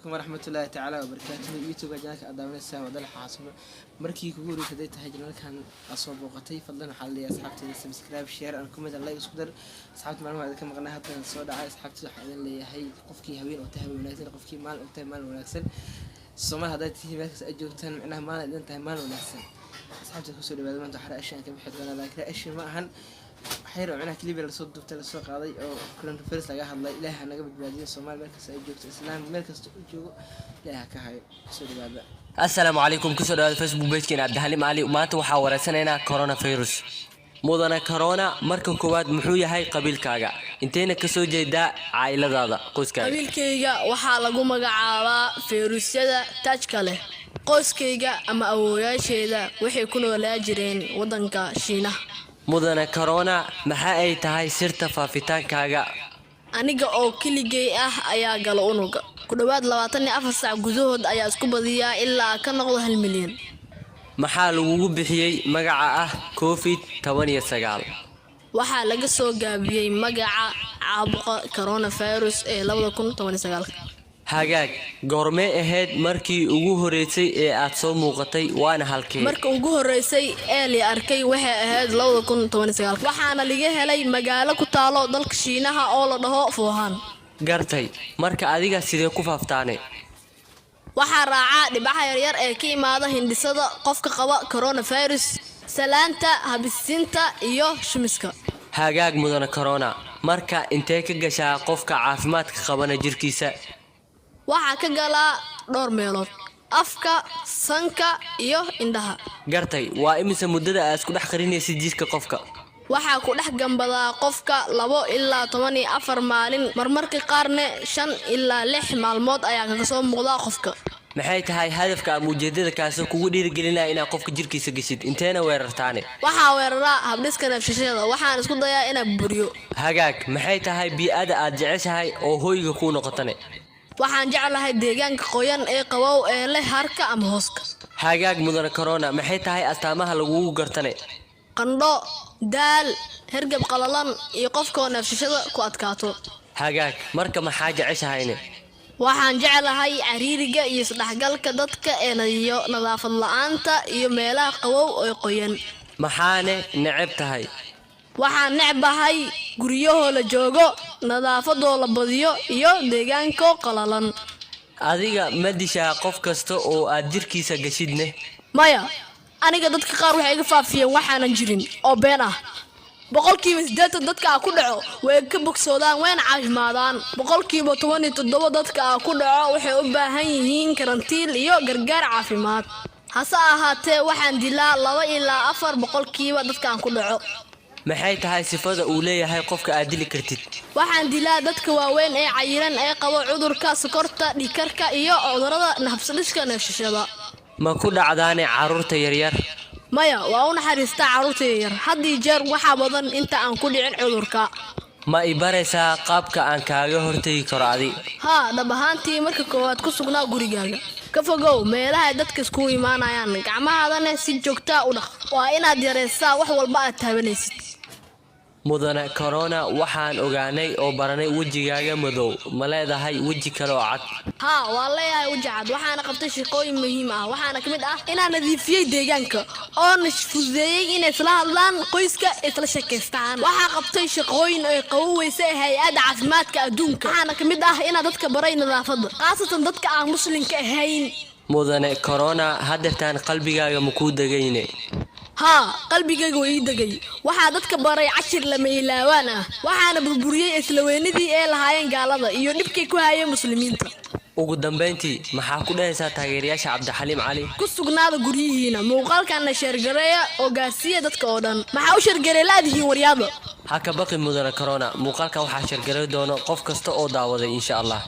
Calaykum waraxmatullaahi tacaala wabarakaatuhu. YouTube channelka aad daawanaysaa waa Dalxa Xaasimo. Markii kugu horreysay haday tahay channelkan aad soo booqatay, fadlan waxaa leeyahay asxaabteeda subscribe, share and comment and like isku dar. Asxaabta, maalmaha idinka maqnaa, haddana soo dhacay. Asxaabteeda, waxaa idin leeyahay qofkii habeen oo tahay habeen wanaagsan, qofkii maalin oo tahay maalin wanaagsan. Soomaali haddaad tihiin, meel kasta aad joogtaan, micnaha maalin idin tahay maalin wanaagsan. Asxaabta, kusoo dhawaada. Maanta waxaa reaction ka bixi doonaa, laakiin reaction ma ahan, waxyar oo micnaha clip lasoo duubtay, lasoo qaaday oo coronavirus laga hadlay. Ilaahi ha naga badbaadiyo. Soomaali meel kasta ay joogto, Islaam meel kasta uu joogo, Ilaahi ha ka hayo. Kusoo dhawaada. Assalaamu calaykum. Kusoo dhawaada Facebook pagekeena Cabdixaliim Cali. Maanta waxaa wareysanaynaa coronavirus. Mudane Corona, marka koowaad muxuu yahay qabiilkaaga? Inteyna kasoo jeedaa caa'iladaada, qoyskaaga? Qabiilkayga waxaa lagu magacaabaa fayruusyada taajka leh. Qoyskayga ama awoowayaasheeda waxay ku noolaa jireen waddanka Shiinaha. Mudane Corona, maxa ay tahay sirta faafitaankaaga? Aniga oo keligay ah ayaa gala unuga. Ku dhowaad 24 saac gudahood ayaa isku badiyaa ilaa ka noqdo 1 milyan. Maxaa lagugu bixiyey magaca ah COVID-19? Waxaa laga soo gaabiyey magaca caabuqa coronavirus ee 2019. Hagaag, goormee ahayd markii ugu horeysay ee aad soo muuqatay, waana halkee? Marka ugu horeysay ee la arkay waxay ahayd 2019, waxaana laga helay magaalo ku taalo dalka Shiinaha oo la dhaho Wuhan. Gartay. Marka adiga sidee ku faaftaane? Waxaa raacaa dhibcaha yaryar ee ka imaada hindhisada qofka qaba coronavirus, salaanta, habisiinta iyo shumiska. Hagaag, mudane Corona, marka intee ka gashaa qofka caafimaadka qabana jirkiisa? Waxaa ka galaa dhowr meelood: afka, sanka iyo indhaha. Gartay. Waa imise muddada aad isku dhex qarinaysid jidhka qofka? Waxaa ku dhex gambadaa qofka 2 ilaa 14 maalin, marmarka qaarne 5 ilaa 6 maalmood ayaa kaga soo muuqdaa qofka. Maxay tahay hadafka ama ujeedada kaasoo kugu dhiirigelinaya inaad qofka jirkiisa geshid? Inteena weerartaane? Waxaa weeraraa habdhiska neefsashada, waxaan isku dayaa inaan buriyo. Hagaag, maxay tahay bii'ada aad jeceshahay oo hoyga kuu noqotane? Waxaan jeclahay deegaanka qoyan ee qabow ee leh harka ama hooska. Hagaag, mudane Corona, maxay tahay astaamaha lagugu gartane? Qandho, daal, hergab qalalan iyo qofkoo neefsashada ku adkaato. Hagaag, marka maxaa jeceshahayne? Waxaan jeclahay cariiriga iyo isdhexgalka dadka ee iyo nadaafad la'aanta iyo meelaha qabow ee qoyan. Maxaane neceb tahay? Waxaan necbahay guryahoo la joogo, nadaafadoo la badiyo iyo deegaankoo qalalan. Adiga ma dishaa qof kasta oo aad jirkiisa gashidne? Maya, aniga dadka qaar waxay iga faafiyeen waxaanan jirin oo been ah. 80% dadka a ku dhaco way ka bogsoodaan, wayna caafimaadaan. 17% dadka a ku dhaco waxay u baahan yihiin karantiil iyo gargaar caafimaad. Hase ahaatee, waxaan dilaa 2 ilaa 4% dadka aan ku dhaco. Maxay tahay sifada uu leeyahay qofka aad dili kartid? Waxaan dilaa dadka waaweyn ee cayilan ee qabo cudurka sokorta, dhiigkarka iyo cudurada habsdhiska neefsashada. Ma ku dhacdaane carruurta yaryar? Maya, waa u naxariistaa carruurta yaryar. Had iyo jeer waxaa badan inta aan ku dhicin cudurka. Ma i baraysaa qaabka aan kaaga hortegi karo adi? Haa, dhab ahaantii, marka koowaad ku sugnaa gurigaaga, ka fogow meelaha ay dadka iskugu imaanayaan, gacmahaadana si joogtaa u dhaq. Waa inaad yaraysaa wax walba aad taabanaysid. Mudane Corona, waxaan ogaanay oo baranay wejigaaga madow. Ma leedahay weji kale oo cad? Haa, waan leeyahay weji cad, waxaana qabtay shaqooyin muhiim ah. Waxaana ka mid ah inaan nadiifiyey deegaanka oona fududeeyey inay isla hadlaan qoyska, isla sheekaystaan. Waxaa qabtay shaqooyin ay qaboweysay Hay'adda Caafimaadka Adduunka. Waxaana ka mid ah inaan dadka baray nadaafadda, khaasatan dadka aan Muslimka ahayn. Mudane Corona, hadeertaan qalbigaaga ma kuu degayne? Haa, qalbigayga waa ii degay. Waxaa dadka baray cashir lama ilaawaan ah, waxaana burburiyey islaweynidii ee lahaayeen gaalada iyo dhibkay ku hayeen Muslimiinta. Ugu dambayntii, maxaa ku dhahaysaa taageerayaasha Cabdixaliim Cali? Ku sugnaada guryihiina, muuqaalkana share gareeya oo gaarsiiya dadka oo dhan. Maxaa u share garee laadihiin, waryaada? Ha ka baqi, mudane Corona. Muuqaalkan waxaa share garay doono qof kasta oo daawaday, insha Allah.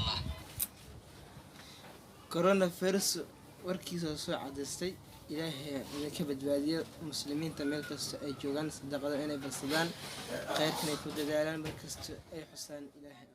Coronavirus warkiisa oo soo cadaystay. Ilaahay idinka badbaadiyo. Muslimiinta meel kasta ay joogaan, sadaqada inay badsadaan, khayrkan ay ku dadaalaan, markasta ay xusaan Ilaahay.